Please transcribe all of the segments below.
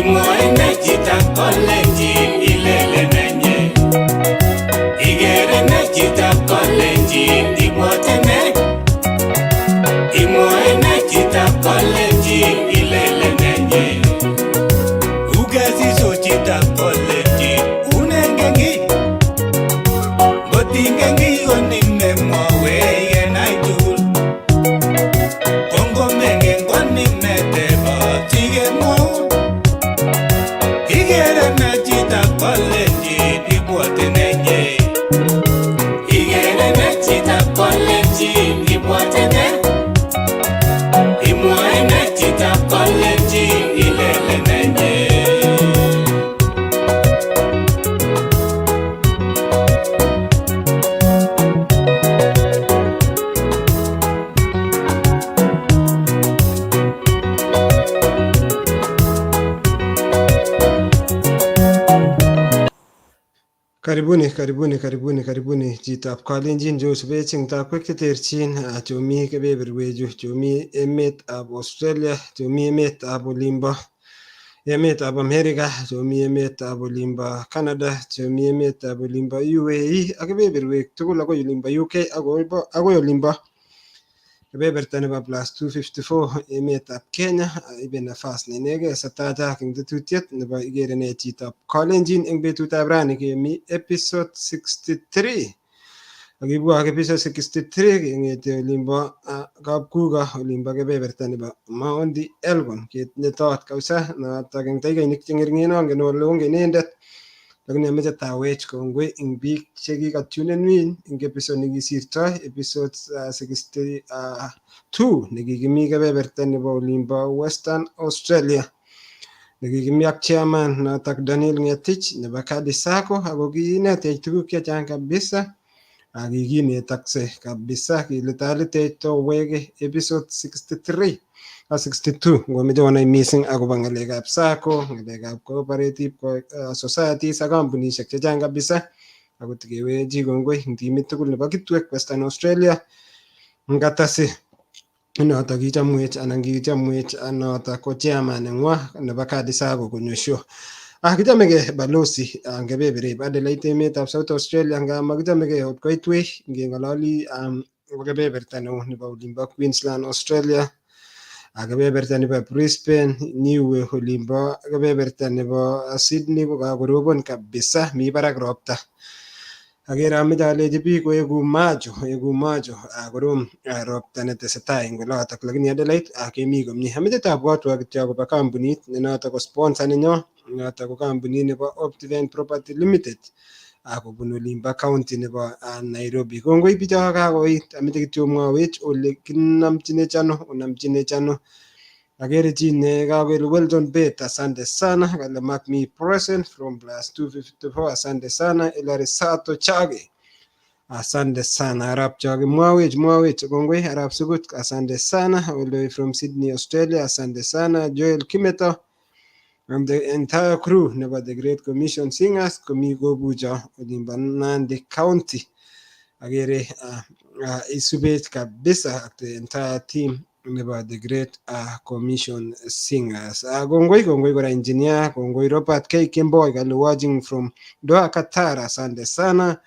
Imwoe ne chitab kalenjin ilele nenye? Ikere ne chitab kalenjin ibwote ne? Imwoe ne chitab kalenjin ilele nenye? Ukesiso chitab kalenjin unengen kiy? Ngotingen kiy ko nimemwowech kenai tugul. Kongomengen ko nimetebot sikemwoun. Ikere ne chitab kalenjin ibwote nenye? Ikere ne chitab kalenjin ibwote ne? Imwoe ne chitab kalenjin ilele nenye? Karibuni, karibuni, karibuni, karibuni chitab kalenjin cheosubech eng takwek cheterchin chemi kebeberwechu chemi emetab Australia, chemi emetab olimbo emetab America, chemi emetab olimbo Canada, chemi emetab olimbo UAE ak kebeberwek tugul akoi olimbo UK akoi olimbo kebeberta nebo plus 254 emetab Kenya. Ibe nafas ne inegei Sataja eng tetutiet nebo ikere ne chitab kalenjin eng betutab rani kemi episode 63. Akibwa ak episode 63 keng'ete olimbo Kapkuka olimbo kebeberta nebo Mount Elgon ketinye tot kabisa notok eng takikainik che ng'ering'en ongen ole ongen inendet lakini ameche tawech kongoi eng biik chekikatunen eng episode nekisirtoi episode 62 nekikimi kebeberta nebo olimbo Western Australia nekikimi ak chairman notok Daniel Ngetich nebo Kadi Sacco ako kiinetech tuguk chechang kabisa akikinetakse kabisa kele talitech toweke episode 63 ak 62 ngomeche onai missing akobo ng'alekab SACCO, ng'alekab cooperative societies ak kampunishek chechang kabisa akot kewechi kongoi eng timit tugul nebo Kitwek Western Australia ngatasi notok kichomwech anan kichomwech notok ko chairman neng'wa nebo Kadi Sacco konyo show. Kichomegei balozi ang kebebereb Adelaide emetab South Australia nga makichomegei ot koitwech ngeng'ololi akobo kebeberta neo nebo olimbo Queensland Australia, kebeberta nebo Brisbane, niwe olimbo kebeberta nebo Sydney kokakorobon kabisa, mi barak ropta. Akere ameche alechi biik oeku macho, eku macho, korom ropta netesetai eng olotok lakini Adelaide kemi komie. Ameche tabwatwa kityo akobo kampunit ne notok ko sponsor nenyo, notok ko kampunit nebo Optiven Property Limited kobun olimbo county nebo Nairobi. Kongoi bicho kakoit, ameche kityo omwowech ole kinamchinech ano, onamchinech ano. Akere chi ne kakele Weldon Bet, asante sana. Kale mark me present from plus 254, asante sana. Hilary Sato Chage, asante sana. Arap Chage, mwawech, mwawech, kongoi. Arap Sugut, asante sana. All the way from Sydney, Australia, asante sana. Joel Kimeto and the entire crew nebo The Great Commission Singers komi kobucho olimbo Nandi County. Akere isubech kabisa ak the entire team nebo The Great Commission Singers. Kongoi, kongoi kora engineer, kongoi Robert K. Kemboi kale watching from Doha, Qatar, asante sana.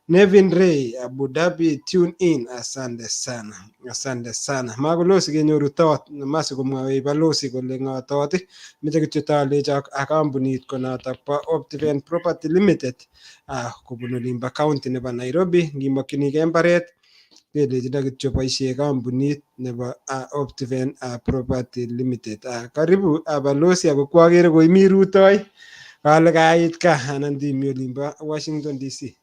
Nevin Ray, Abu Dhabi, tune in, asante sana, asante sana. Makolosi kenyoru tot, masikomwawech balosi kole ng'o tot, meche kityo talechok ak kampunit ko notok bo Optiven Property Limited kobun olimbo county nebo Nairobi. Ngimokchinigei mbaret kelechino kityo boisie kampunit nebo Optiven Property Limited. Karibu balosi ako kwakere koimi rutoi kale kait kaa anan timi olimbo Washington DC.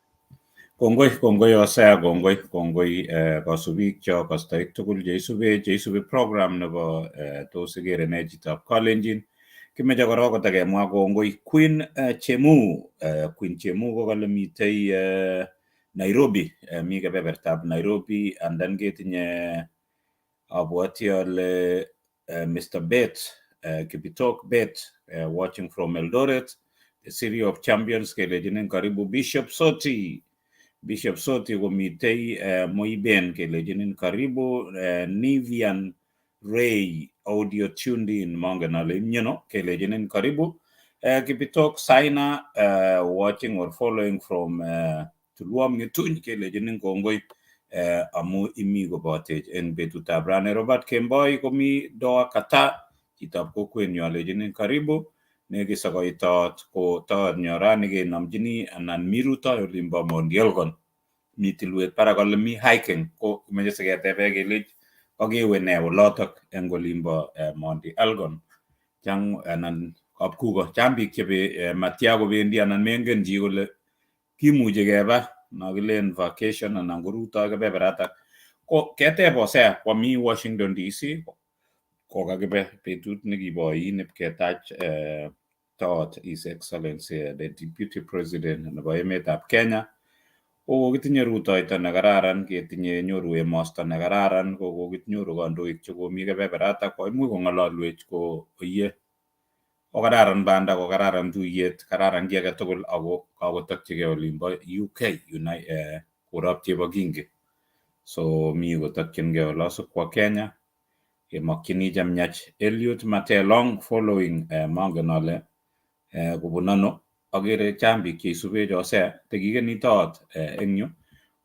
Kongoi, kongoi Hosea, kongoi, kongoi kasubik cho kastoik tugul cheisube cheisubi program nebo tos ikere ne chitab kalenjin. Kimeche korok kotakemwa kongoi Queen Chemu. Queen Chemu ko kale mitei Nairobi, mi kebebertab Nairobi and then ketinye abwati ale Mr. Bet, Kibitok Bet, watching from Eldoret, the city of champions kelechinin karibu. Bishop Soti, Bishop Soti komitei Moiben kelechinin karibu. Nivian Ray Audio tuned in, mongen ale imyeno kelechinin karibu. Kibitok Saina watching or following from Tulwom Ngetuny kelechinin kongoi amu imi kobotech eng betutab rani. Robert Kemboi komi Doha, Qatar, chitab kokwenyu, alechinin karibu. Nekisokoitot ko toot nyo rani kenomchini anan mi rutoi olimbo Mount Elgon, mi tulwet barak ole mi hiking, ko kimeche siketebe kelech kakewe nee olotok eng olimbo Mount Elgon chang anan kapkuko chang biik chebe matya kobendi anan mengen chi kole kimuchi keba nokilen vacation anan ko rutoi kebeberatak. Ko keteb Hosea kwami Washington DC, kokakibe betut nekibo oin ipketach toot His Excellency the Deputy President nebo emetab Kenya. Ko kokitinye rutoito nekararan, ketinye nyoru emosto nekararan, ko kokinyoru kandoik chekomi kebeberatak koimuch kong'ololwech ko oiye kokararan banda, kokararan tuyet, kararan kiy age tugul ako kakotokchigei olimbo UK korop Chebokingi. So mi kotokchingei olo sikwo Kenya, kemokchini chemiach. Eliud Matelong following, mongen ale kobun ano, akere chang biik cheisubech. Hosea tekikeni toot eng yu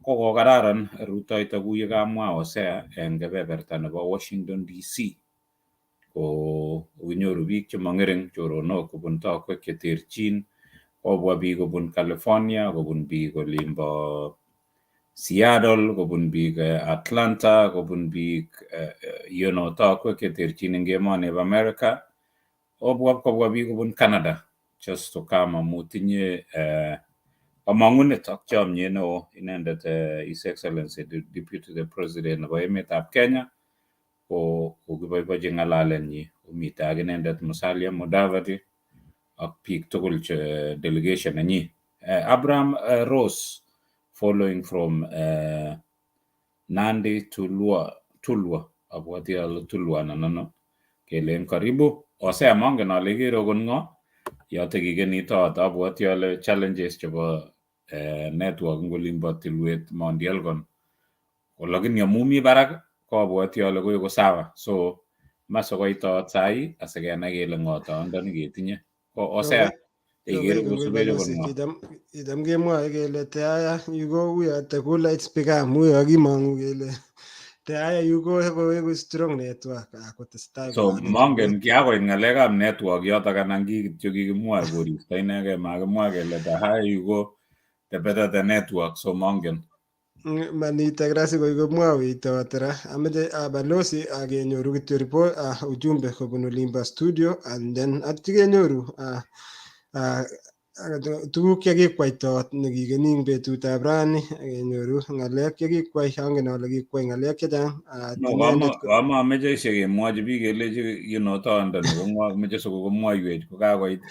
ko kokararan rutoito kou ye kamwa Hosea eng kebeberta nebo Washington DC, ko kinyoru biik chemong'ering, choronok kobun tokwek cheterchin, kobwa biik kobun California, kobun biik olimbo Seattle, kobun biik Atlanta, kobun biik tokwek cheterchin eng emoni bo America, kobwa kobwa biik kobun Canada just to come amu tinye kamang'unet ak chomyet neo inendet His Excellency the Deputy the President nebo emetab Kenya. Ko kokiboiboichi ng'alalenyi, komite ak inendet Musalia Mudavadi ak biik tugul che delegation nenyi. Abraham Rose following from Nandi Tulwa, Tulwa, abwati ale Tulwa anan ano, kelen karibu. Hosea, mongen ale ikere okot ng'o yote kikeni toot, abwati ale challenges chebo network eng olimbo tulwet Mount Elgon. Ko lakini amu mi barak ko abwati ale koeku sawa, so masokoi toot sai asikenai kele ng'o toondoni ketinye. Ko Hosea, ikere Kongoi kosubech okot balozi ng'o? Kicham kemwoe kele the higher you go uyo the cooler it's become, uyo kimong'u kele the higher you go koeku strong network kotesetai So kolale mongen tulwet. Kiakoit ng'alekab network yotok anan ki kityo kikimwoe koristo inegei, makimwa kele the higher you go the better the network, so mongen. Manitek ra sikoi komwawech toot ra, ameche balozi kenyoru kityo report, ujumbe kobun olimbo studio and then atyo kenyoru tuguk chekikwai toot nekikeni eng betutab rani, kenyoru ng'alek chekikwai, angen ale kikwai ng'alek chechang. No, Tinye inendet kamameche kemwochi biik kelechi toondoni komwa meche sikokomwoiwech kokakoit,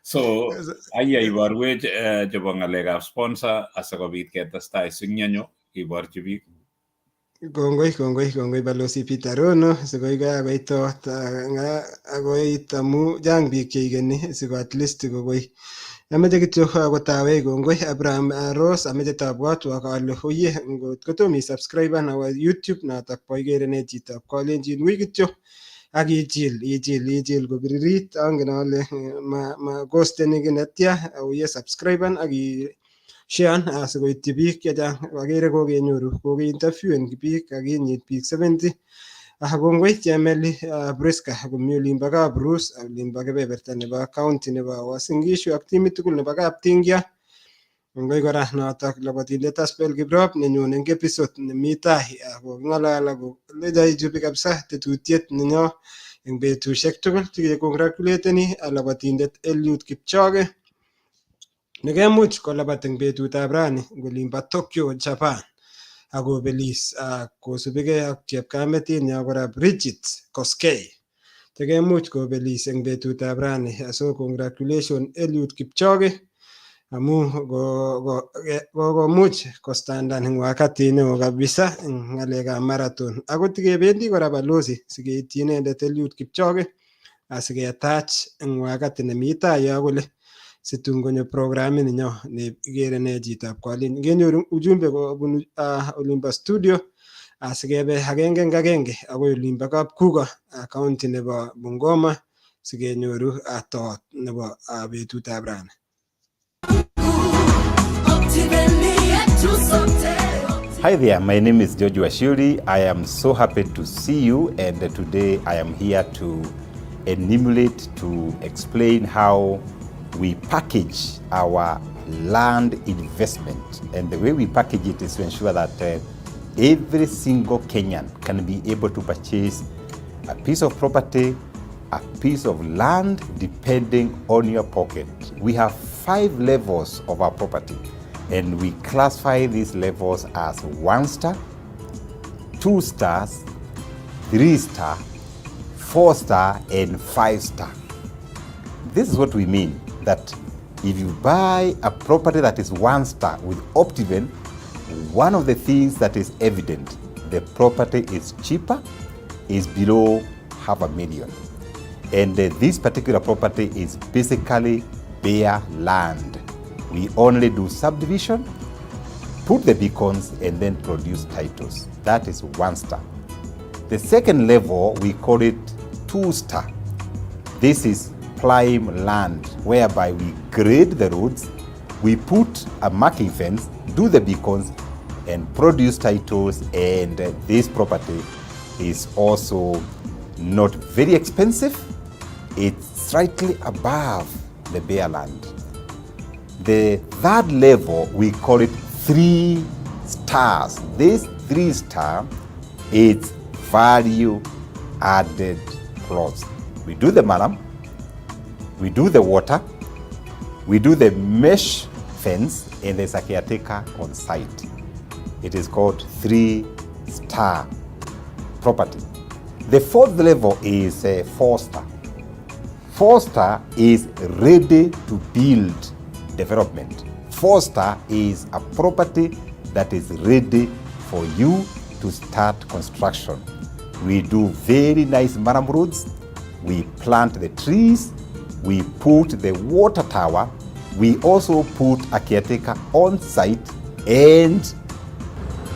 so aya iborwech chebo ng'alekab sponsor asikobit ketestai singenyo kiborchi biik. Kongoi, kongoi, kongoi balozi Peter Rono, sikoi kakoit toot akoit amu chang biik cheikeni siko at least kokoi ameche kityo kotawech. Kongoi Abraham Rose, ameche tabwatwok ale oye ngot kotom isubscriben our YouTube notok bo Ikere Ne Chitab Kalenjin, wui kityo ak ichil ichil ichil kobiririt, angen ale ma kosteni kiy netya, oye subscriben ak i share asikoityi biik chechang. Akere kokenyoru kokeinterviewen biik kakinyit biik 70. Kongoi Chemeli Priska komi olimbo Kabrus, olimbo kebeberta nebo county nebo Uasin Gishu ak timit tugul nebo Kaptingia. Kongoi kora notok labotindet Aspel Kiprop nenyone eng episode nemi tai, koking'alal ako lecho ichubi kabisa tetutiet nenyo eng betusiek tugul chikecongratulateini labotindet Eliud Kipchoge nekemuch kolabat eng betutab rani eng olimbo Tokyo, Japan akobelis kosubigei ak chepkametinyo kora Brigid Kosgei chekemuch kobelis eng betutab rani. So congratulation Eliud Kipchoge amu kokomuch kostandan eng wakati neo kabisa eng ng'alekab marathon. Akot kebendi kora balozi sikeityi inendet Eliud Kipchoge asiketach eng wakati nemi tai yo kole situn konyo programit nenyo ne ikere ne chitab Kalenjin. Kenyoru ujumbe kobun olimbo studio. Asikebe agenge eng agenge akoi olimbo Kapkuka, county nebo Bungoma, sikenyoru toot nebo betutab rani. Hi there, my name is George Wachiuri. I am so happy to see you, and today I am here to enumerate, to explain how we package our land investment. And the way we package it is to ensure that every single Kenyan can be able to purchase a piece of property, a piece of land, depending on your pocket. We have 5 levels of our property, and we classify these levels as 1 star, 2 stars, 3 star, 4 star, and 5 star. This is what we mean, that if you buy a property that is 1 star with Optiven, one of the things that is evident, the property is cheaper, is below 500,000. And this particular property is basically bare land. We only do subdivision, put the beacons, and then produce titles. That is 1 star. The second level, we call it 2 star. This is prime land, whereby we grade the roads, we put a marking fence, do the beacons, and produce titles. And this property is also not very expensive. It's slightly above the bare land. The third level, we call it 3 stars. This 3 star is value added plots. We do the murram, we do the water, we do the mesh fence, and there's a caretaker on site. It is called 3 star property. The fourth level is a 4 star. 4 star is ready to build development. 4 star is a property that is ready for you to start construction. We do very nice murram roads, we plant the trees, we put the water tower, we also put a caretaker on site, and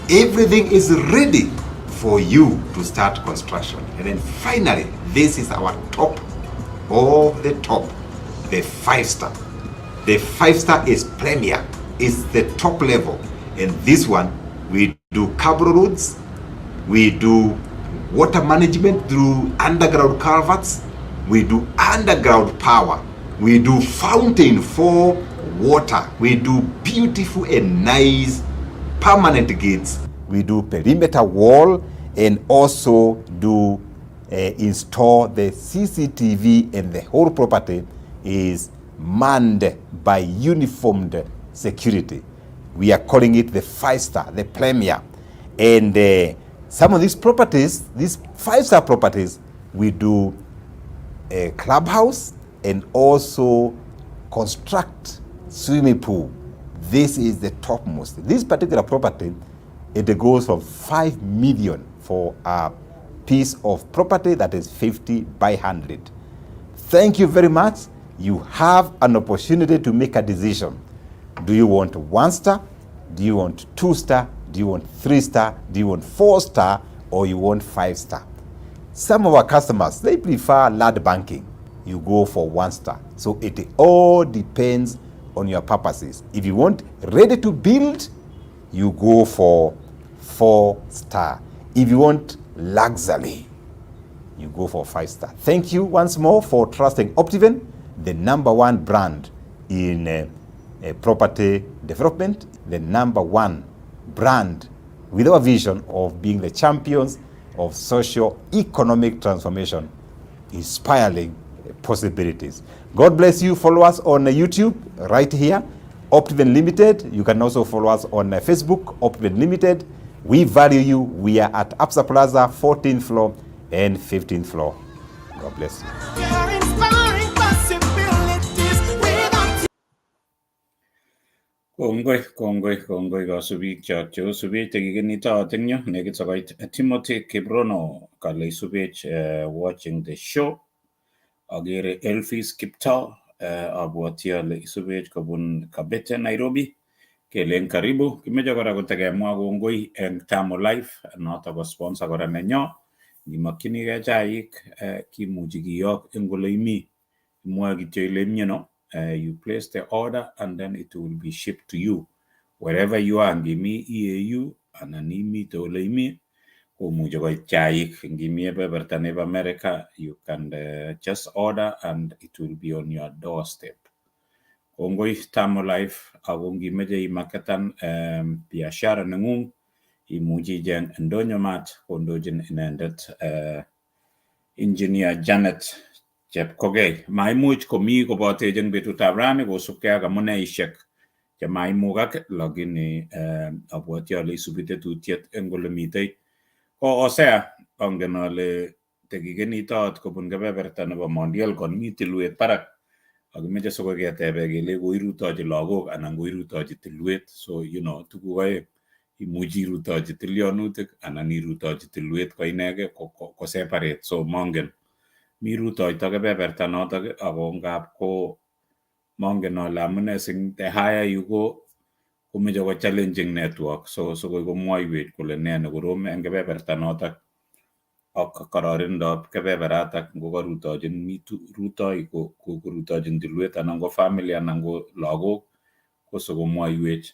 everything is ready for you to start construction. And then finally, this is our top of the top, the 5 star. The 5 star is premier, it's the top level. And this one, we do cabro roads, we do water management through underground culverts, we do underground power, we do fountain for water, we do beautiful and nice permanent gates, we do perimeter wall, and also do install the CCTV, and the whole property is manned by uniformed security. We are calling it the 5 star, the premier. And some of these properties, these 5-star properties, we do a clubhouse and also construct swimming pool. This is the topmost. This particular property, it goes from 5 million for a piece of property that is 50 by 100. Thank you very much. You have an opportunity to make a decision. Do you want 1 star? Do you want 2 star? Do you want 3 star? Do you want 4 star? Or you want 5 star? Some of our customers, they prefer land banking. You go for 1 star. So it all depends on your purposes. If you want ready to build, you go for 4 star. If you want luxury, you go for 5 star. Thank you once more for trusting Optiven, the #1 brand in property development, the #1 brand with our vision of being the champions of socio-economic transformation, inspiring possibilities. God bless you. Follow us on YouTube right here, Optiven Limited. You can also follow us on Facebook, Optiven Limited. We value you. We are at Absa Plaza, 14th floor and 15th floor. God bless you. Kongoi, kongoi, kongoi kasubik chok cheosubech chekikinitoot eng yu nekit sokoit Timothy Kiprono kale isubech watching the show. Agere Elvis Kiptoo, abwoti ale isubech kobun Kabete, Nairobi. Kelen karibu. Kimeche kora kotekemwa kongoi eng Tamo Life, noto ko sponsor kora nenyo. Ngimokchinigei chaik, kimuchi kiyok eng ole imi. Imwoe kityo ile imyeno, you place the order and then it will be shipped to you wherever you are. Ngimi EAU anan imite ole imi, komuchi koit chaik. Ngimi kebeberta nebo America, you can just order and it will be on your doorstep. Kongoi Tamo Life. Ako ngimeche imaketan biashara nengung, imuchi icheng Ndonyo Mart, kondochin inendet Engineer Janet Chepkogei. Maimuch komi kobotech eng betutab rani kosubkei ak amuneishek chemaimukak, lakini abwoti ale isubi tetutiet eng ole mitei. Ko Hosea, angen ale tekikeni tot kobun kebeberta nebo Mount Elgon, mi tulwet barak akimeche sikoi ketebe kele koirutochi lagok anan koirutochi tulwet. So tuguk aeng, imuchi irutochi tilyonutik anan irutochi tulwet ko inegei ko separate. So mongen mi rutoito kebeberta notok, ako ngap ko mongen ale amune sing the higher you go komeche ko challenging network. So sikoi komwoiwech kole nee nekorom eng kebeberta notok ak kororonindab kebeberatak, ngo karutochin rutoi korutochin tulwet anan ko family anan ko lagok, ko sikomwoiwech.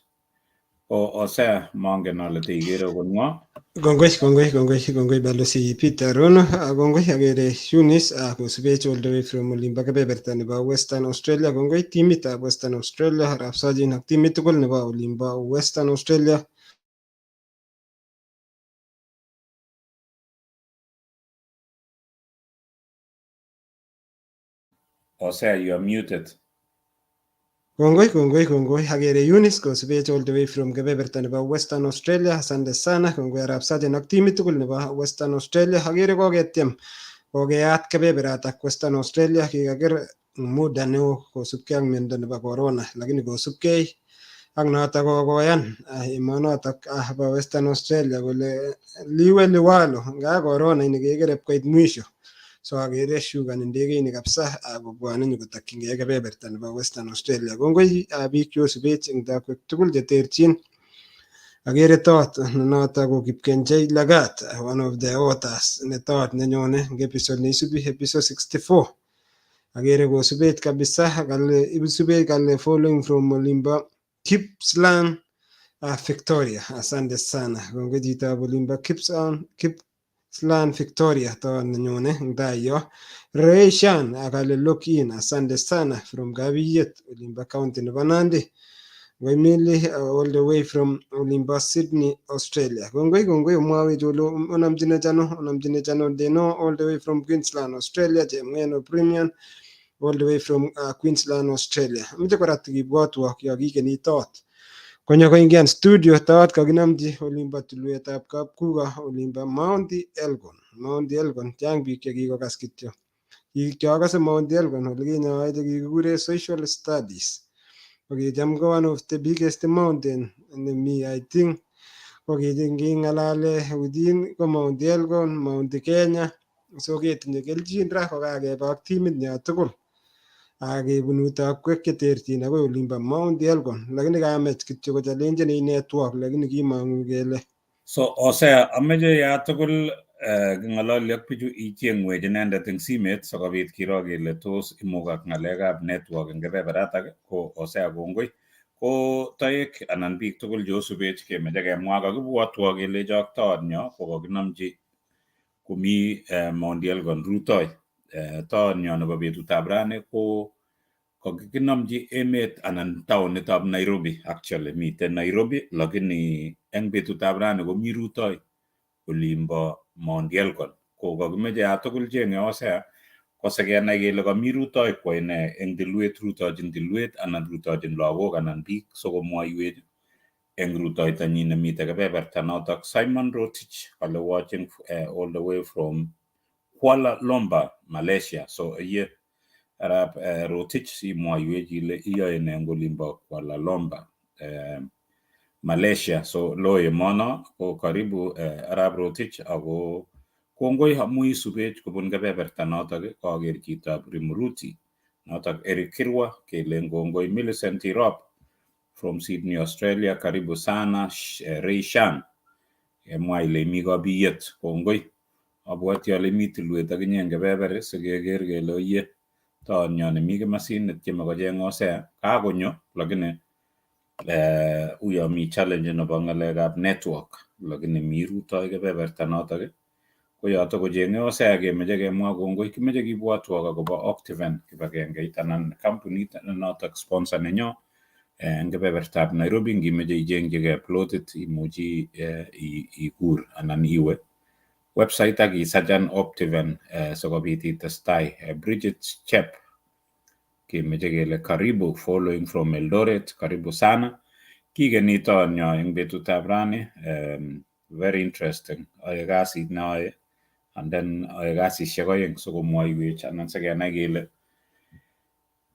Ko Hosea, mongen ale teikere ko ng'o. Kongoi, kongoi, kongoi, kongoi, Balozi Peter Rono. Kongoi, akere Eunice kosubech all the way from olimbo kebeberta nebo Western Australia. Kongoi timitab Western Australia, Arap Sajin ak timit tugul nebo olimbo Western Australia. Hosea, you are muted. Kongoi, kongoi, kongoi. Akere Eunice kosubech all the way from kebeberta nebo Western Australia. Asante sana. Kongoi Arap Sajin ak timit tugul nebo Western Australia. Akere koketyem kokeyat kebeberatak Western Australia. Kikaker muda neo kosubkei ak miondo nebo corona, lakini kosubkei ak notok kokoyan emonotok bo Western Australia kole liwe liwalo, nga corona ini kekere koit mwisho. So akere shukani ndegeini kabisa kobwone nyokotokchingei kebeberta nebo Western Australia. Kongoi biik cheosubech eng takwek tugul cheterchin. Akere tot ne notok ko Kipkenchei Lagat, one of the authors ne tot nenyone eng episode neisubi, episode 64. Akere kosubech kabisa, kale isubech, kale following from olimbo Gippsland, Victoria. Asante sana. Kongoi chitab olimbo Gippsland, Gippsland, Victoria, tot nenyone eng tai yo. Reishan akale look in. Asante sana from Kabiyet, olimbo county nebo Nandi. Ngoimili all the way from olimbo Sydney, Australia. Kongoi, kongoi, omwawech ole onamchinech ano, onamchinech ano Deno all the way from Queensland, Australia, Chemweno Premium all the way from Queensland, Australia. Ameche kora tikibwotwo yo kikeni tot konyo koingian studio. Tot kakinamchi olimbo tulwetab Kapkuka, olimbo Mount Elgon. Mount Elgon, chang biik chekikokas kityo. Kiokose Mount Elgon olikinye oyoe chekikikure social studies. Ko kicham ko one of the biggest mountain nemi, I think ko king'alale within ko Mount Elgon, Mount Kenya. So ketinye kelchin ra kokakebe ak timit nyo tugul akebunu takwek cheterchin akoi olimbo Mount Elgon, lakini kamech kityo ko challengen network, lakini kimong'u kele So Hosea, ameche ya tugul king'ololi ak bichu icheng'wech inendet eng simet sikobit kiro kele tos imukak ng'alekab network eng kebeberatak. Ko Hosea, kongoi. Ko toek anan biik tugul cheosubech, kemeche kemwa kakibwotwo kelechok toonyo ko kakinomchi komi Mount Elgon rutoi. Toonyo nebo betutab rani ko kakinomchi emet anan taonitab Nairobi. Actually miten Nairobi, lakini eng betutab rani komi rutoi olimbo Mount Elgon. Ko kakimeche ya tugul chenge Hosea kosikenai kele kami rutoi kwo ine eng tulwet, rutochin tulwet anan rutochin lagok anan biik, sikomwoiwech eng rutoitonyi nemite kebeberta notok. Simon Rotich kale watching all the way from Kuala Lumpur, Malaysia. So iye arap Rotich, imwoiwech ile iyoe ne eng olimbo Kuala Lumpur, Malaysia. So loo emono, ko karibu arap Rotich, ako kongoi amu isubech kobun kebeberta notok. Koker chitab Rimuruti notok Eric Kirwa, kelen kongoi. Millicent Tirop. from Sydney, Australia. Karibu sana Ray Shan. Kemwa ile mi kabiyet, kongoi. Abwati ale mi tulwet akinye eng kebeber sikeker kele oye toonyo nemi kimasin netieme kocheng Hosea kakonyo lakini uyo mi challenge nebo ng'alekab network lakini mi rutoi kebeberta notok ko yoto kocheng'e Hosea kemeche kemwa kongoi kimeche kibwotwok akobo Optiven kibagengeit anan kampunit notok sponsor nenyo eng kebebertab Nairobi. Ngimeche ichengchigei plotit imuchi ikur anan iwe website ak isachan Optiven sikobit itestai. Bridget Chep kemeche kele karibu, following from Eldoret, karibu sana. Kikeni toonyo eng betutab rani, very interesting, oe kasit neoe and then oe kasisiek oeng sikomwoiwech anan sikenai kele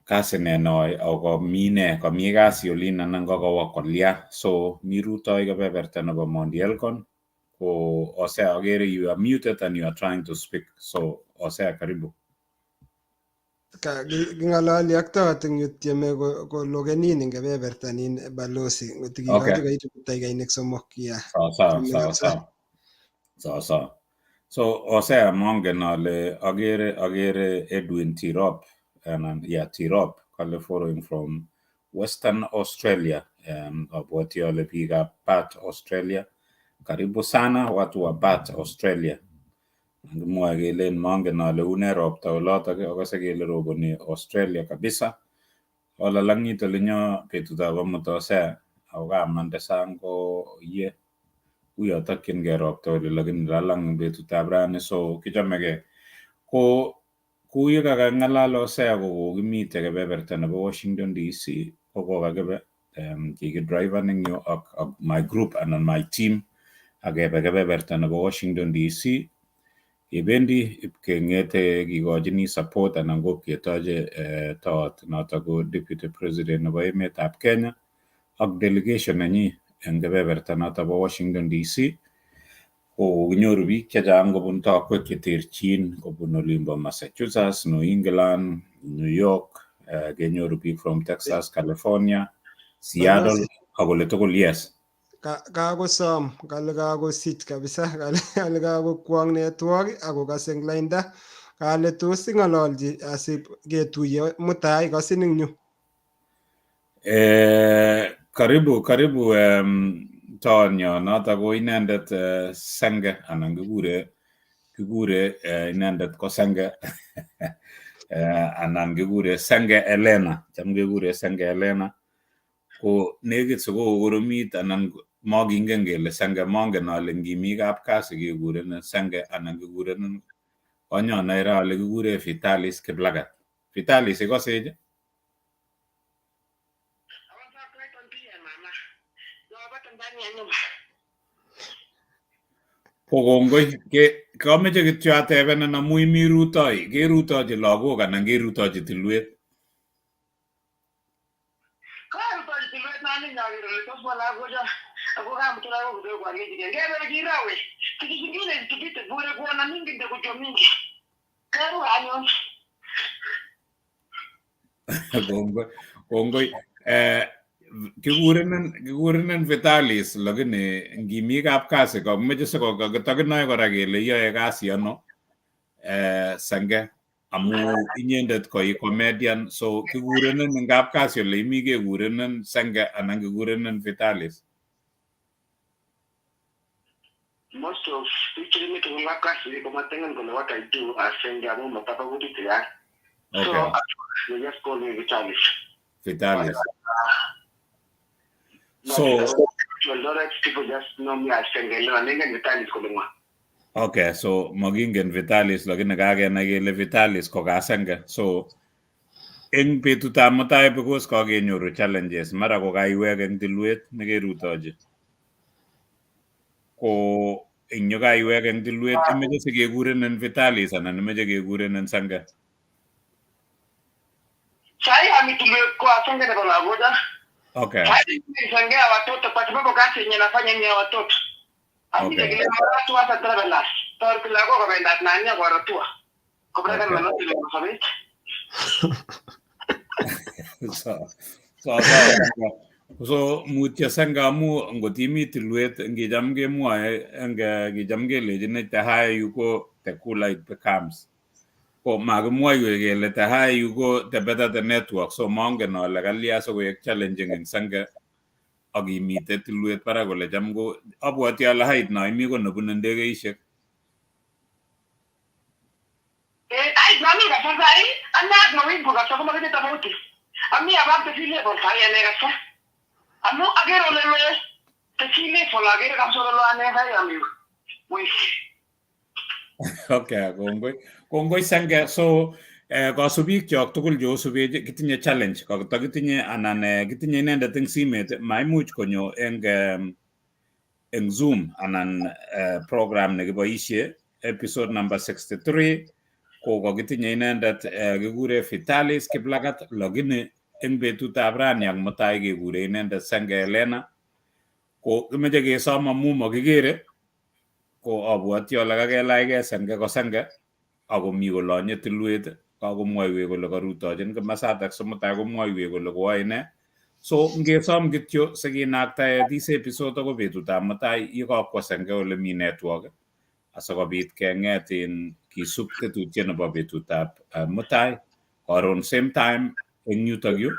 kasi ne neoe ako mi ne komi kasi olin anan kokowo kolya. So mi rutoi kebeberta nebo Mount Elgon. Ko Hosea, akere you are muted and you are trying to speak, so Hosea, karibu. King'ololi ak toot eng yu tieme kologenin eng kebeberta nin balozi ngot kikochi karibu dakikainik 3 ya. Sawa sawa sawa sawa sawa sawa. So Hosea, mongen ale akere Edwin Tirop anan ya Tirop kale following from Western Australia. Abwati ale biikab Perth, Australia. Karibu sana watu wa Perth, Australia. Kimwoe kelen mongen ale une ropta olotok, akose kele roboni Australia kabisa. Kolalang'it olinyo betutab amut Hosea ako kamande sang ko ye uyo tokyingei ropta oli lakini lalang betutab rani so kichomegei. Ko kou yekakang'alal Hosea ko kokimite kebeberta nebo Washington DC ko kokakibe kikidrivan eng yu ak my group anan my team akebe kebeberta nebo Washington DC. Kebendi ipkeng'ete kikochini support anan ko ketoche toot notok ko deputy president nebo emetab Kenya ak delegation nenyi eng kebeberta notok bo Washington DC. Ko kinyoru biik chechang kobun tokwek cheterchin kobun olimbo Massachusetts, New England, New York, kenyoru biik from Texas, California, Seattle ak ole tugul, yes. Kakosom kale kakosich kabisa kale kakokwong network akokase eng lainda kale tos ing'ololchi asi ketuiye mutai kasin eng yu. Karibu karibu toonyo notok ko inendet Senge anan kikure inendet ko Senge anan kikure Senge Elena, cham kekure Senge Elena ko nekit sikokoromit anan mokingen kele Senge, mongen ale ngimi kapkasi kekurenen Senge anan kikurenen konyonoe ra ale kikure Vitalis Kiplagat. Vitalis, ikosech? Ko kongoi ke kameche kityo atebenen amu imi rutoi kerutochi lagok anan kerutochi tulwet? Karutochi tulwet nani nyaker ole tos bwa lagocho ako kamutu lagok kidogo alechigei ngebe kirawe siku zingine tupite bure kuona mingi ndio kujua mingi karu anyun. Kongoi kongoi. Kikurenen Vitalis lakini ngimi kapkasi kameche sikokakitokinoi kora kele iyoe kasi ano Senge amu inyendet ko i comedian so kikurenen eng kapkasi ole imi kekurenen Senge anan kikurenen Vitalis? Most of biik chekimiten eng kapkasi komatengen kole what I do as Senge amu mataba kutit ya. So they just call me Vitalis. Vitalis. So Eldoret people just know me as Senge. No, nengen Vitalis kole ng'o. Okay, so makingen Vitalis lakini kakenai kele Vitalis ko Kasenge. So eng betutab mutai because kakenyoru challenges mara ko kaiwek eng tulwet nekerutochi. Ko eng yu kaiwek eng tulwet imeche sikekurenen Vitalis anan imeche kekurenen Senge? Sai ami tulwet ko Senge nebo lagocha. Okay. Sai Senge ya watoto kwa sababu kazi yenye nafanya ni ya watoto. Ami tegemea watu hasa travelers. Toreti lagok kobendat nania koro tua. Kobreken manoti nebo sobet. Sawa sawa. So mutyo Senge amu ngot imi tulwet ngicham kemwoe eng kicham kelechinech the higher you go, the cooler it becomes. Ko makimwoiwech kele the higher you go, the better the network. So mongen ale kalya sikoek challenging eng Senge ak imite tulwet barak kole cham ko abwoti ale height no imi ko nebune ndegeishek. Ai nami kabisa sai ane ak mawingu kabisa komakinye tofauti. Ami above the sea level sai ane kabisa. Amu agere ole lo the sea level agere kabisa ole lo ane sai ami. Wih. Okay, kongoi. Kongoi Senge. So kasubikyok tugul cheosubech kitinye challenge kotokitinye anan kitinye inendet eng simet, maimuch konyo eng Zoom anan program nekiboisie episode number 63 ko kokitinye inendet, kikure Vitalis Kiplagat, lakini eng betutab rani ak mutai kekure inendet Senge Helena. Ko kimeche kesom amu makikere, ko abwoti ale kakelachkei Senge ko Senge akomi kolonye tulwet, kakomwoiwech kole karutochin komasatak, so mutai komwoiwech kole koae nee. So ngesom kityo sikinaktae this episode akoi betutab mutai yekakwo Senge ole mi network asikobit keng'et in kisub tetutiet nebo betutab mutai karon same time eng yutok yu.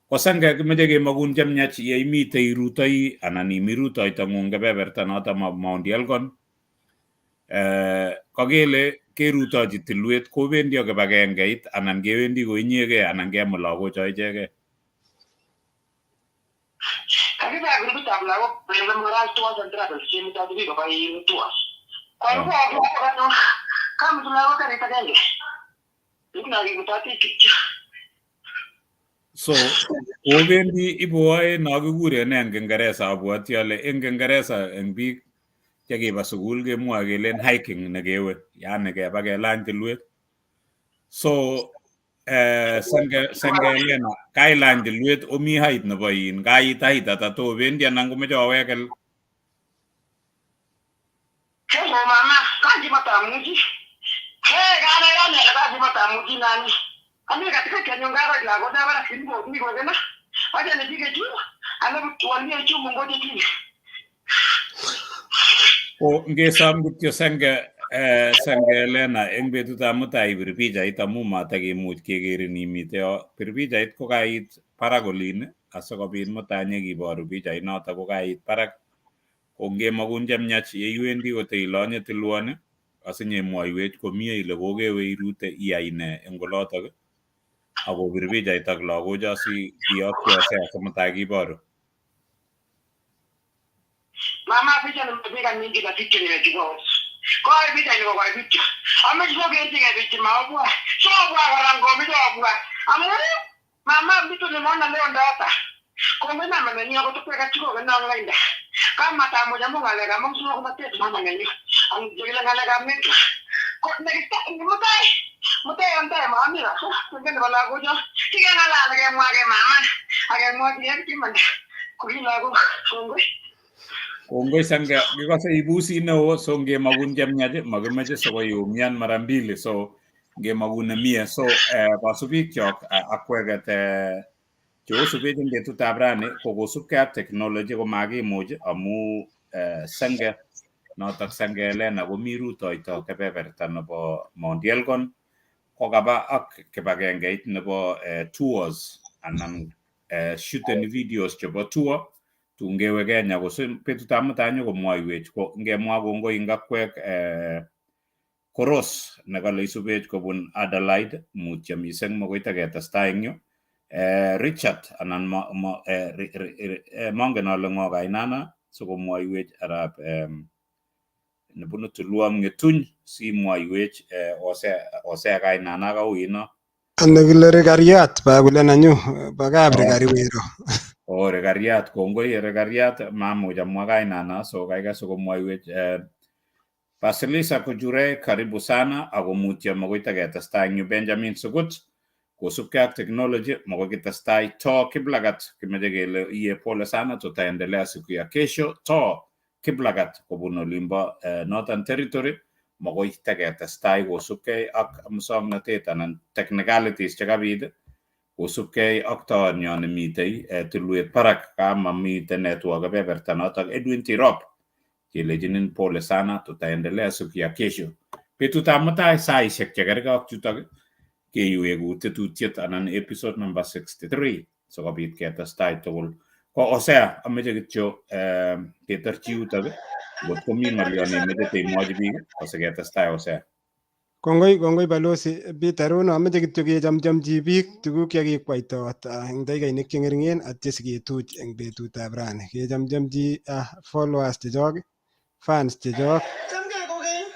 Ko Senge, kimeche kemakun chemiach yeimite irutoi anan imi rutoitong'ung kebeberta noto Mount Elgon. Kakele kerutochi tulwet, kobendi ak kibagengeit anan kewendi ko inyegei anan kemut lagocho ichegei? Kakiba grupitab lagok kele Moral Tours and Travels chemutoti biik koba in tours. Kwa hivyo kamutu lagok karit agenge. Ikuna kikutoti kityo. So obendi iboe no kikure ne eng Kiingereza? Abwoti ale eng Kiingereza eng biik chekiba sukul kemwoe kelen hiking nekewe, yani keba kelany tulwet. So Senge Helena, kailany tulwet, omi height nebo in kait height ata tobendi anan komeche owekel? Keho mama, kanji matamuji. He kana yana kaji matamuji nani. Ami katika anyun kakoit lagok barak mi kokena. Wacha nipige juu, alafu tuwalie juu mungoje chini. Ko ngesom kityo Senge Helena eng betutab mutai ipir pichait amu matakemuch kekerin imite yo. Bir pichait ko kait barak olin asikobit mutai nyekiboru pichait noto ko kait barak. Ko ngemakun chemiach yeiwendi koteilonye tulwoni asinyemwoiwech komie ile kokewe irute iyai nee eng olotok akopir pichait ak lagocho si kiyokyi Hosea simutai kiboru. Mama, picha nimepiga mingi na picha nimechukua. Kwa picha niko kwa picha. Amechukua kerchike picha maobwa. So obwa kora ngomi obwa. Amu mama vitu nimeona leo ndata. Kongoi mama nenyu ako tukweka chiko kena online da. Kama tamoja mo ng'alekab mong komatet mama nenyu. Ang jikile ng'alekab network. Ko next mutai mutai ontai mami ra. Ingen nebo lagocho. Kikeng'alal kemwa ke mama. Akemwochi kimanda. Koki lagok kongoi. Kongoi Senge, kikose ibusi neo, so ngemakun chemiach makimeche sikoiumian mara mbili, so ngemakun nemie. So kasubikyok akweket cheosubech eng betutab rani, ko kosubkei ak technology ko makimuch amu Senge notok Senge Helena komi rutoito kebeberta nebo Mount Elgon, kokaba ak kibagengeit nebo tours anan shooteni videos chebo tour tun kewe Kenya. Ko betutab mutai nyokomwoiwech. Ko ngemwa kongoi eng akwek Koros nekale isubech kobun Adelaide, mutyo mising, makoi taketestai eng yu. Richard anan mongen ale ng'o kainana sikomwoiwech arap nebunu Tulwom Ng'etuny simwoiwech Hosea kainana kauino. Ano kile Rekariat bakule nenyu bo kap Rekari wero. Oh, Rekariat, kongoi Rekariat, mamuch amwa kainana, so kaikai sikomwoiwech. Basilisa Kujure, karibu sana, ako mutyo makoi taketestai eng yu. Benjamin Sugut, kosubkei ak technology makoi kitestai. To Kiplagat, kimeche kele iye pole sana, tutaendelea siku ya kesho. To Kiplagat kobun olimbo Northern Territory, makoi taketestai kosubkei ak muswoknotet anan technicalities chekabit. Kosubkei ak taonyo nemitei tulwet barak kamamiten network kebeberta notok Edwin Tirop kelechinin pole sana, tutaendelea siku ya kesho. Betutab mutai saishek chekergei ak chutok keiweku tetutiet anan episode number 63 sikobit ketestai tugul. Ko Hosea, ameche kityo ketorchi yutok ngot komi ng'olyo nemeche teimwochi biik asiketestai Hosea. Kongoi, kongoi Balozi Peter Rono, ameche kityo kechamchamchi biik tuguk chekikwaitoot eng dakikainik cheng'ering'en atya siketuch eng betutab rani. Kechamchamchi followers chechok, fans chechok. Chamgei kokeny,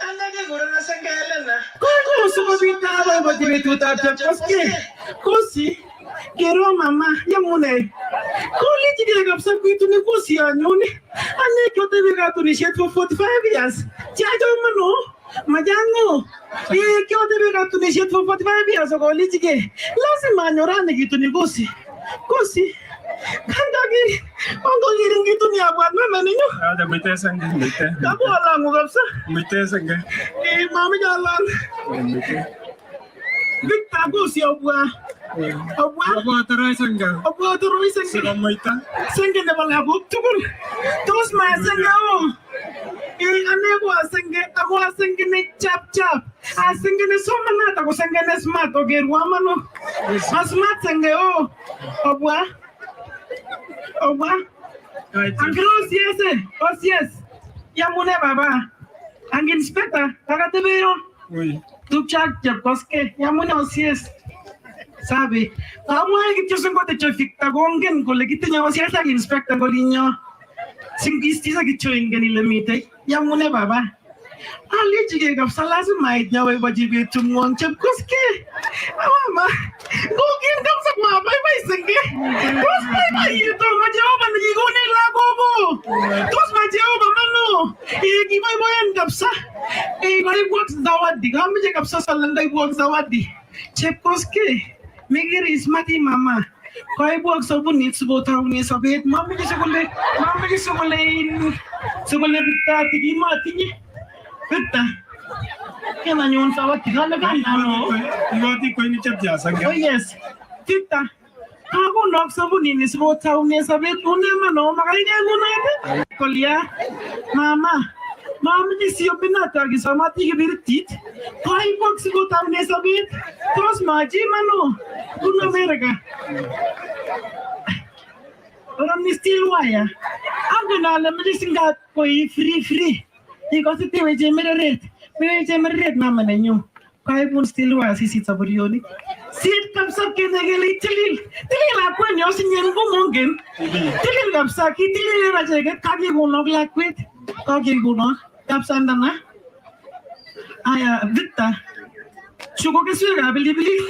ane kekurenon Senge Helena. Kongoi sikobit aboibochi betutab Chepkosgei. Kosi, kerwo mama, yamune. Kolechigei kabisa kuituni kosi anyun. Ane kiotebi katunisiet for 45 years. Chiachomano, machango. Kiotebi katunisiet for 45 years akolechigei. Lazima anyor rani kituni kosi. Kosi, kandakir, ongokirin kituni abwat mama nenyu. Acha muite senge, muite. Kabwa alangu kabisa. Muite senge. Mamache alang. Muite. Victor Kosi obwa. Obwa. Obwa Roy senge. Obwa Roy senge. Sikomuita. Senge nebo lagok tugul. Tos ma senge o. Ane ko asenge, ako asenge ne chap chap. Asenge ne somanat, ako senge ne smart. Okerwa mano. A smart senge o. Obwa. Obwa. Uncle OCS, OCS. Yamune baba. Ang inspector, kakatebe yo. Tupchak Chepkosgei, yamune OCS. Sabi, amwae kityo singote Victor kongen kole kitinye OCS ak inspector kolinyo. Singistisa kityo ingen ile mitei. Yamune baba. Alechigei kabisa lazima ait nyaboibochi betung'wong Chepkosgei. Mama, kokin kabisa mabaibai senge. Tos boiboiyet ma Jehova nekikonech lagok. Tos ma Jehova mano. Kiboiboen kabisa. Koibwok zawadi. Kameche kabisa salenda ibwok zawadi. Chepkosgei, mekere ismati mama. Koibwok sabunit sikotaune sobet. Mameche sikole, mameche sikole sikole Victor tikimotinye. Victor, ken anyun zawadi kale kanano. Iboti kweinik chepchia senge. Oh yes, Victor. Kakonok sabunini sikotaune sobet. Une mano, makaikei kunot. Kolya, mama. Mameche siopinata akisomati kibiritit. Koibwok sikotaune sobet. Tos machi mano. Bunu America. Oramni steel wire. Angen ale meche singat koi free free. Ikose tewe chemereret. Mewe chemereret mama nenyu. Kaibun steel wire sisit saburionik. Sit kabisa kene kele tilil. Tilil lakwenyo sinyen komongen. Tilil kabisa kitililen acheket kakikonok lakwet. Kakikonok kabisa ndana. Aya Victor. Chu ko keswekab pilipilik.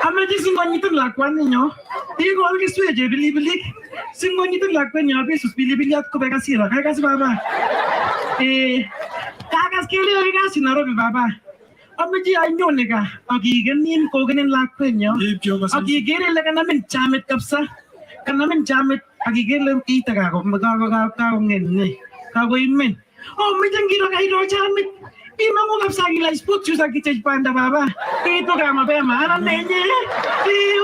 Ameche singonyitin lakwaninyo. Ikol keswek chepilipilik. Singonyitin lakwenyo besus pilipiliat kobek asira. Kakas baba. Kakas kele yoe kasi Nairobi baba. Ameche anyone gaa akikenin kokenin lakwenyo. Akiker ile kanamin chamit kabisa. Kanamin chamit akiker ile ite kakong'et ne. Kakoimen. Ameche ngiro kairo chamit. Imangu kabisa kilach sport shoes akichech banda baba. Itu kaa mapema. Ana nenye.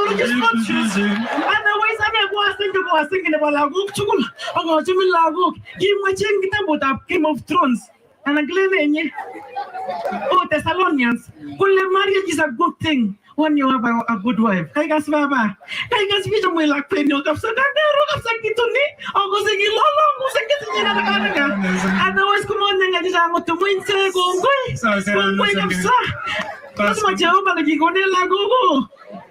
Uruche sport shoes. Otherwise ane ko asenge ko asenge nebo lagok tugul. Ak achamin lagok. Kimwachi eng kitabutab Game of Thrones. Anan kile nenye. Oh, Thessalonians. Kole marriage is a good thing when you have a good wife. Kaikas baba. Kaikas bicho mwe lakwenyo kabisa. Kandero kabisa kituni. Akose kilolongu sengetinye na karaka. Otherwise kumonye ngachichango tumuinse kongoi. Kongoi kabisa. Lazima Jehova nekikonech lagok.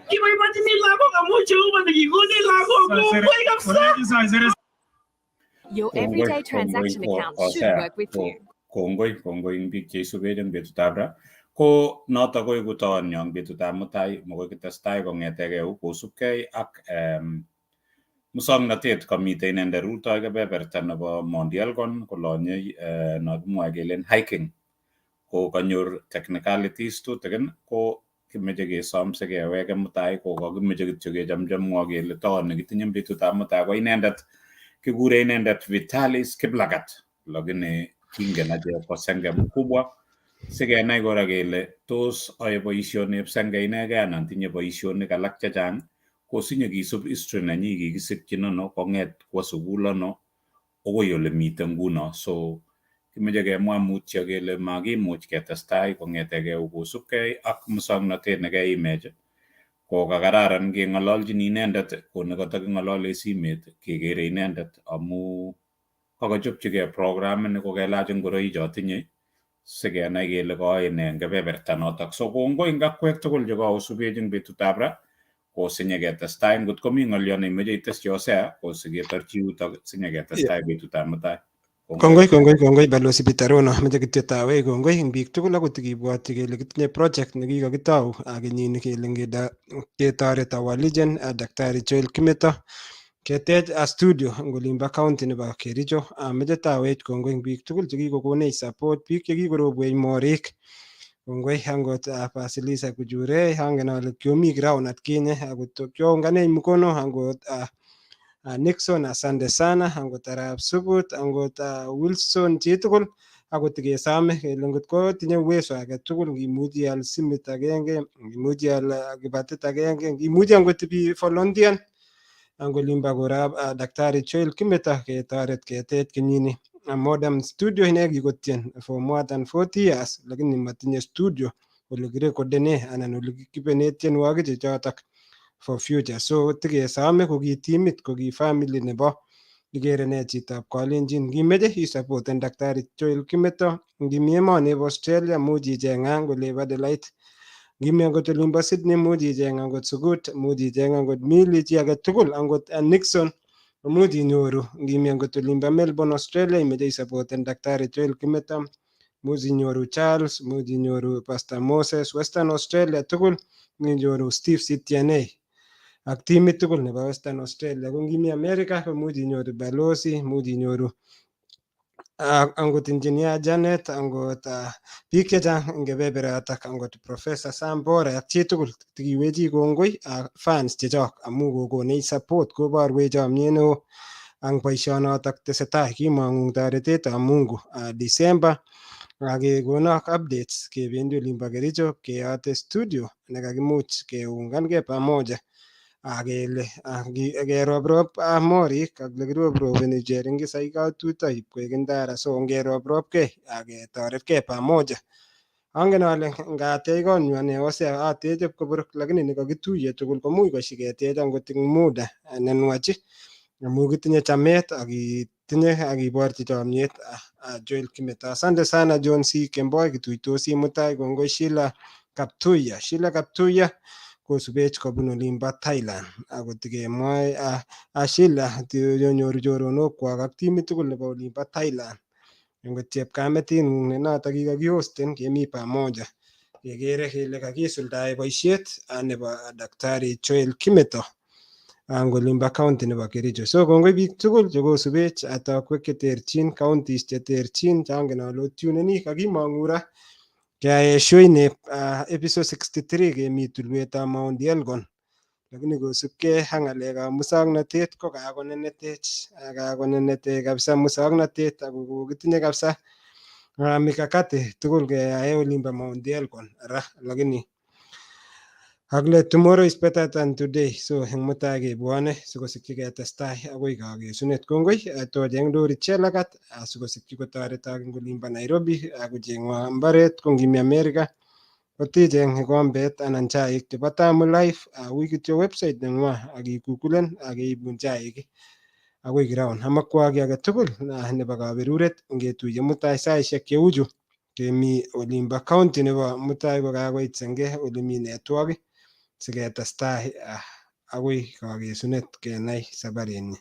Kiboibochini lagok amu Jehova nekikonech lagok. Kongoi kabisa. Your Kongoi, everyday kongoi transaction ko account should Hosea work with ko you. kongoi kongoi eng biik cheisubech eng betutab ra. Ko notok koiku taonyo eng betutab mutai makoi kitestai kong'etegei yu kosubkei ak musoknotet kamitei inendet rutoi kebeberta nebo Mount Elgon kolonyei nokimwoe kelen hiking ko kanyor technicalities tutikin ko kimeche kesom sikeweke mutai ko kakimeche kityo kechamchamwo kele taon nekitinye eng betutab mutai ko inendet kikure inendet Vitalis Kiplagat lakini kingen achek ko senge mkubwa. Sikenai kora kele tos oe boisioni Senge inegei anan tinye boisionik alak chechang kosinye kisub history nenyi kikisikyin ano kong'et kwo sukul ano akoi ole miten nguno. So kimeche kemwa mutyo kele makimuch ketestai kong'etegei kosubkei ak muswoknotet nekeimech ko kakararan keng'ololchin inendet ko nekata simet kekere inendet amu kakochopchigei programini kokelach ngoroik chotinye sikenai kele kaoe nee eng kebeberta notok. So kongoi eng akwek tugul chekaosubech eng betutab ra kosinye ketestai ngot komi ng'olyo neimeche itesyi Hosea kosiketorchi yutok sinye ketestai betutab mutai. Kongoi, kongoi, kongoi Balozi Peter Rono. Meche kityo tawech kongoi eng biik tugul akot kibwotyi kele kitinye project nekikakitou kenyini kele ngeda ketoret our legend Daktari Joel Kimeto ketech a studio eng olimbo county nebo Kericho. Meche tawech kongoi eng biik tugul chekikokonech support, biik chekikorobwech morik. Kongoi angot Basilisa Kujure, angen ale kiomi ground atkinye akot kiounganech mkono angot Nixon, asante sana, angot Arap Sugut, angot Wilson, chitugul akot kesome kele ngot ko tinye uwezo age tugul ngimuchi ial simit agenge, ngimuchi ial kibatit agenge, ngimuchi angot ibi volunteer ang olimbo korab Daktari Joel Kimeto ketoret ketech kenyini modern studio ine kikotien for more than 40 years lakini matinye studio ole kirekodene anan ole kipene tienwogik chechotok for future. So tikesome ko ki timit ko ki family nebo ikere ne chitab Kalenjin ngimeche isupporten Daktari Joel Kimeto ngimi emoni bo Australia much icheng'a ngolebo Adelaide ngimi angot olimbo Sydney much icheng angot Sugut much icheng angot Millie chi age tugul angot Nixon much inyoru ngimi angot olimbo Melbourne Australia imeche isupporten Daktari Joel Kimeto much inyoru Charles much inyoru Pastor Moses Western Australia tugul inyoru Steve Sitienei ak timit tugul nebo Western Australia. Ko ngimi America komuch inyoru Balozi much inyoru angot engineer Janet angot biik chechang eng kebeberatak angot Professor Sam Bore ak chitugul tikiwechi kongoi fans chechok amu kokonech support koborwech chomyet neo ang boisionotok tesetai kimong'u toretetab Mungu December akekonok updates kebendi olimbo Kericho keyote studio nekakimuch keungankei pamoja akele keroprop morik ak lekiropropeni cheringisaik katuto ipkoek ndara so ngeropropkei aketoretkei pamoja. Angen ale ngatech konyu ane Hosea ateche koborok lakini nikakituiye tugul komuch koshiketech angot eng muda nenwach amu kitinye chamet akitinye akiborchi chomyet Joel Kimeto. Asante sana John C. Kemboi kituitosi mutai. Kongoi Sheila Kaptuya. Sheila Kaptuya kosubech kobun olimbo Thailand akot kemwoe Sheila nyoru choronok ak timit tugul nebo olimbo Thailand angot chepkameting'ung ne notok kikakihosten kemi pamoja kekere kele kakisuldae boisiet nebo Daktari Joel Kimeto ang olimbo county nebo Kericho. So kongoi biik tugul chekosubech tokwek cheterchin counties cheterchin changen ale otuneni kakimong'u ra keyae show ini episode 63 kemi tulwetab Mount Elgon lakini kosubkei ak ng'alekab muswoknotet ko kakonenetech kakonenetech kabisa muswoknotet ako kokitinye kabisa mikakati tugul keyae olimbo Mount Elgon ra lakini akle tomorrow is better than today so eng mutai kebwone sikosikyi ketestai akoi kakesunet. Kongoi tocheng Dori Chelagat sikosikyi kotoretok eng olimbo Nairobi akocheng'wa mbaret ko ngimi America koticheng kikombet anan chaik chebo Tamu Life ui kityo website neng'wa ak igugulen akeibun chaik akoi ground. Amakwa kiy age tugul nebo kaberuret ngetuiye mutai saishek cheuchu kemi olimbo county nebo mutai kokakoit senge ole mi network siketestai akoi kakesunet kenai sabarinyi.